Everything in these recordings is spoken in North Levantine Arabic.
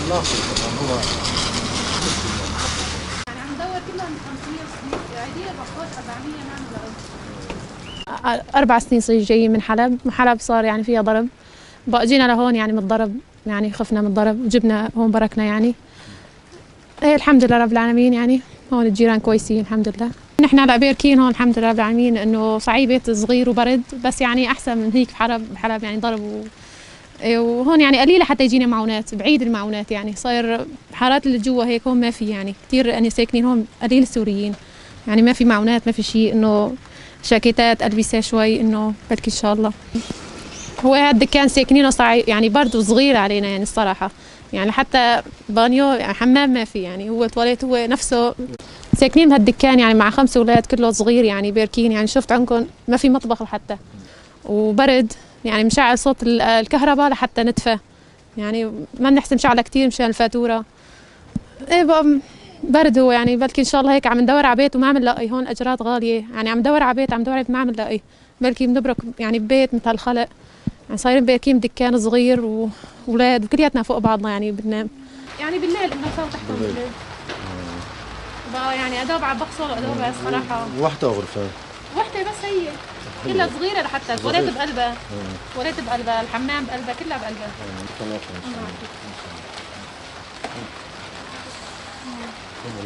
ناقص طبعا هو. يعني عم ندور كلهم 500 600، عيدية بقوش 400 ما عم نلاقي. 4 سنين صرت جايين من حلب، حلب صار يعني فيها ضرب، بقى جينا لهون يعني من الضرب، يعني خفنا من الضرب وجبنا هون بركنا يعني. إيه الحمد لله رب العالمين، يعني هون الجيران كويسين الحمد لله. نحن هلا باركين هون الحمد لله رب العالمين، انه صحيح بيت صغير وبرد، بس يعني احسن من هيك بحلب، بحلب يعني ضرب إيه، وهون يعني قليله حتى يجينا معونات، بعيد المعونات يعني صاير حارات اللي جوا هيك هون ما في، يعني كثير يعني ساكنين هون قليل السوريين، يعني ما في معونات، ما في شيء، انه شاكيتات البسه شوي انه بلكي ان شاء الله. هو هذا الدكان ساكنينه صعي يعني برد وصغير علينا يعني الصراحة، يعني حتى بانيو يعني حمام ما في، يعني هو تواليت هو نفسه. ساكنين بهالدكان يعني مع 5 اولاد كله صغير يعني باركين، يعني شفت عندكم ما في مطبخ لحتى، وبرد يعني مشعل صوت الكهرباء لحتى ندفى، يعني ما بنحسن مشعلة كثير مشان الفاتورة. ايه بقى برد هو يعني، بلكي ان شاء الله هيك عم ندور على بيت وما عم نلاقي، هون اجارات غالية، يعني عم ندور على بيت، عم ندور على بيت ما عم نلاقي، بلكي بنبرك يعني ببيت مثل الخلق، يعني صايرين باركين بدكان صغير واولاد وكلياتنا فوق بعضنا يعني بننام يعني بالليل بنفوت تحتهم بالليل. بقى يعني ادوب على بغسل وادوب الصراحة. وحده غرفة؟ وحده بس هي كلها صغيرة لحتى تواليت بقلبها، تواليت بقلبها، الحمام بقلبها، كلها بقلبها.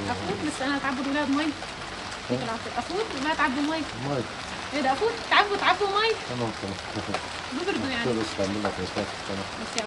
افوت بس انا تعبوا الاولاد مي. يعطيك العافية. افوت ما تعبوا مي؟ مي. ايه بدي افوت، تعبوا مي؟ تمام تمام. ببردوا يعني. بس بعمل لك بس.